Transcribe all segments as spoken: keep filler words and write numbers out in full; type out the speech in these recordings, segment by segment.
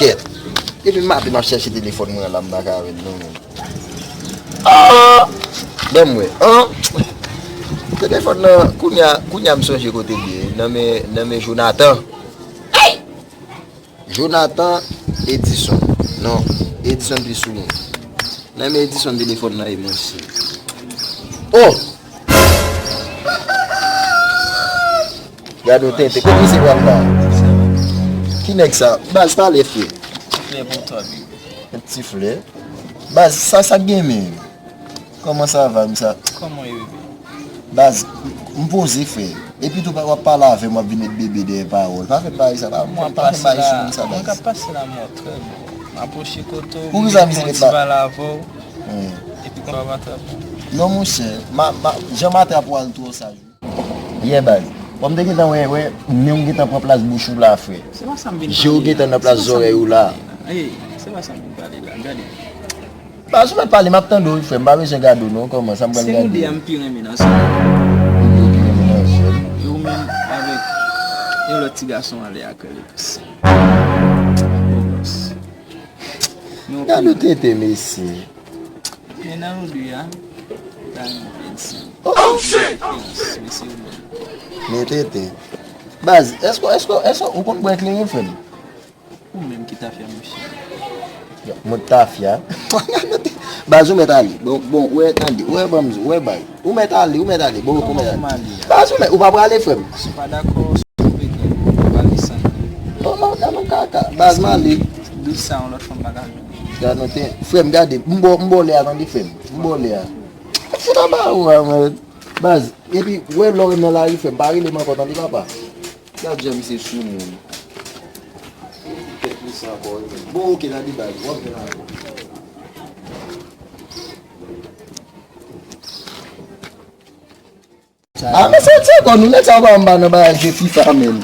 Kèt. Depi maten m ap chèche telefòn mwen an la, m pa ka wè l non, menm. Ah! Ban m wè. Ah! Telefòn nan, kounye a, kounye a m sonje kote l ye. Nan men, nan men Jonathan. Ay! Jonathan Edison. Non, Edison pi sou moun. Nan men Edison telefòn nan ye, monchè. Oh! Gade yon tenten. Kote misye pral la? Ki nèg sa? Baz, pale, frè. Ti flè pou twa, bebe. Yon ti flè. Baz, sa, sa k gen menm? Kòman sa va, m sa? Kòman yo ye? Baz, m poze, frè. Epi tou, w ap pale avè m, w ap vin met bebe dèyè pawòl. Pa fè m bagay sa, pa, pa fè m bagay sou moun sa, baz. Mwen ka pase la, mwen trè byen. M apwoche kote w, m fè yon ti pale avè w. Epi kòman w ap atrape? Non, monchè, ma, ma, jan m atrape w al twò sa. Yeah, baz. Bon, m te gentan wè, wè, men w gentan pran plas bouch ou la, frè. Se pa sa m vin pale la. Je w gentan nan plas zòrèy ou la. Ey, se pa sa m vin pale la. Gade. Baz, ou mèt pale, m ap tande w, frè. M pa bezwen gade w, non. Kòman, sa m pral gade? Se nou de a m pi renmen nan zòn. Ou de pi renmen nan zòn. E ou menm avèk yon lòt ti gason anlè a, krele pis. Gade w tenten, mesye. Men nan nou de a, ta yon pèdi. Oh, shit! Men tenten. Baz, èske, èske, èske ou konn bwè kleren, frè m? Ou menm ki tafya, monchè. Yo, mwen tafya. Baz, ou mèt ale. Bon, bon, wè, tande. Wè, ban m di, wè, baz. Ou mèt ale, ou mèt ale. Bon, ou mèt ale. Baz, ou mèt, ou pa prale, frè m. Si w pa dakò, si w vle gen, ou pa desann. Oh, non, gade yon kaka. Baz, m ale. Dous sa, yon lòt fanm pa ka jwenn. Gade yon ten. Frè m, gade. M ba w, m ba w lè a, tande, frè m. M ba w lè a. Fout anba ou a, man. Baz, epi, wè lè w nan lari, frè m, pa rele m ankò, tande, papa. Gad jan misye sou moun. Tèt misye ankò, wi, men. Bon, oke, tande, baz, w ap jwenn ankò. Ah, men se ti kò nou, nèg sa yo pa anba nan bagay jwe FIFA, men.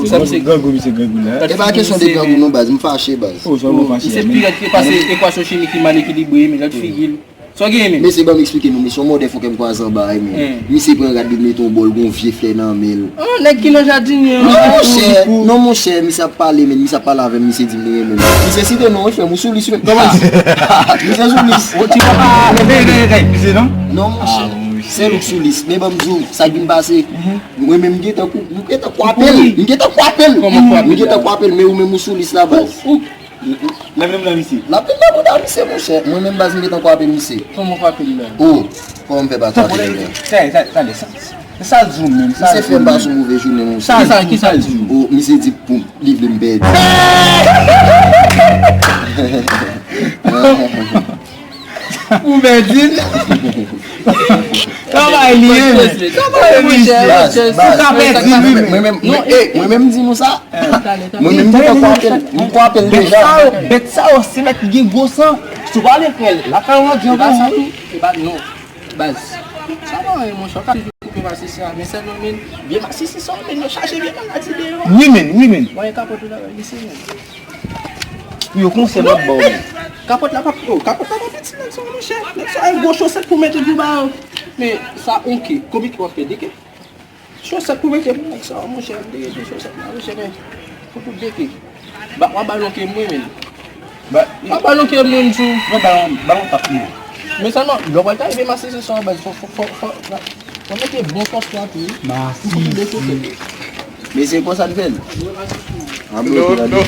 Sa se grangou, misye grangou la. E pa kesyon de grangou, non, baz, m fache, baz. Oh, sa w fache, men. Misye pi rèd ke pase ekwasyon chimik li mal ekilibre, men lòt figi l. Sa w genyen menm? Mesye, ban m eksplike nou, mesye, yon mòdè fòkè m kwaze anba a, men. Misye pran rad, li mete yon bòl, gon vye flè nan men l. Oh, nèg ki nan jadinye an. Non, monchè, non, monchè, misye ap pale, men, misye ap pale avè m, misye di m li renmen m. Misye site non, wi, frè m, ou sou lis, wi. Kòman? Misye sou lis. Ou ti papa, misye non? Non, monchè, se ou k sou lis. Men ban m di w, sa k vin pase. Mwen menm, m gentan kou-, m gentan kwape l. M gentan kwape l. Kòman kwape l? M gentan kwape l, men ou menm ou sou lis la, baz. Lè menm nan misye. L ap vin nan bouda misye, monchè. Mwen menm baz m gentan kwape misye. Kòman kwape l la? Oh, kòman m fè pa kwape l la? Sa, sa, sa, sa, sa, sa l di w menm, sa l di w menm. Misye fè m pase yon move jounen, monchè. Sa, sa, ki sa l di w? Oh, misye di pou li vle m pèdi. Ou pèdi l? Travay li ye, men. Travay, monchè, monchè. Ou ka pèdi, wi, men. Mwen menm, mwen menm, mwen menm di nou sa. Mwen menm, m te kwape l, m kwape l deja. Bèt sa yo, bèt sa yo, se mèt gen gwo san. Si w pa vle fè l, lakay ou an djòl ou. E pa non. Baz. Sa pa anyen, monchè. Ou ka toujou koupe masisi a. Men sèlman, men, vye masisi sa yo, men, yo chache vye maladi deyò. Wi, men, wi, men. Mwen, kapòt ou la, misye, men. Pou yo konsèy m ap ba w, men. Kapòt la p ap, oh, kapòt la p ap iti nèg sa, monchè. Nèg sa, e gwo chosèt pou mete pou ba yo. Men sa, on ke, konbyen ke w ap fè, de ke? Chosèt pou mete pou nèg sa, monchè. M te rete chosèt la, monchè, men. Pou tout de ke. Ba, w ap ba l on ke mwen, men. Ba, w ap ba l on ke mwen, m di w. Mwen ba l, ba l on tap, mwen. Men sèlman, lè w pral ka rive masisi sa, baz, fò, fò, fò, fò, fò mete bon fòs la tou, wi. Masisi. Pou tout de ke. Men se konsa n fè l. Non, non.